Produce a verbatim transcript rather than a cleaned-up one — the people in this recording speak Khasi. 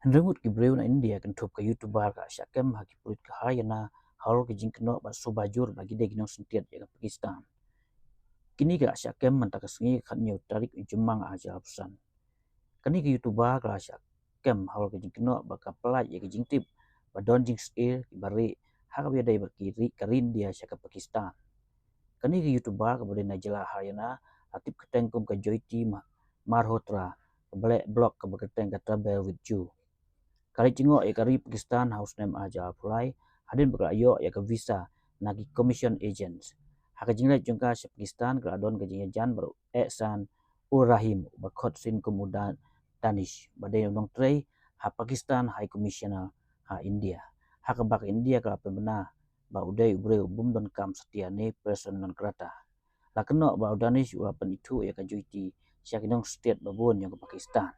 Hynriew ngut ki briew na India kynthup ka YouTuber ka la shah kem ha ki pulit ka Haryana halor ki jingkynnoh bad suba jur ba ki dei ki nongsyntiat ïa ka Pakistan. Kine ki la shah kem mynta ka sngi ka khatñiew tarik u Jymmang ar hajar arphew san. Kane ka YouTuber ka la shah kem halor ki jingkynnoh ba ka pyllait ïa ki jingtip ba don jingsheptieng kiba rieh ha kaba ïadei bad ki rieh ka ri India sha ka Pakistan. Kane ka YouTuber kaba dei na jylla Haryana la tip kyrteng kum ka Jyoti Ma-, Malhotra, kaba leh blog kaba kyrteng ka Travel with Ju. Ka la leit jngoh ïa ka ri Pakistan ha u snem ar hajar arphew lai hadien ba ka la ïoh ïa ka visa na ki commission agents. Ha ka jingleit jong ka sha Pakistan ka la don ka jingïajan bad u Ehsan Ul Rahim, uba khot sien kum u Da-, Danish, ba dei u nongtrei ha Pakistan High Commissioner ha India, ha kaba ka India ka la pynbna ba u dei u briew bym donkam satia ne persona non grata. La kynnoh ba u Danish u la pynithuh ïa ka Jyoti sha ki nongsyntiat ba bun jong ka Pakistan.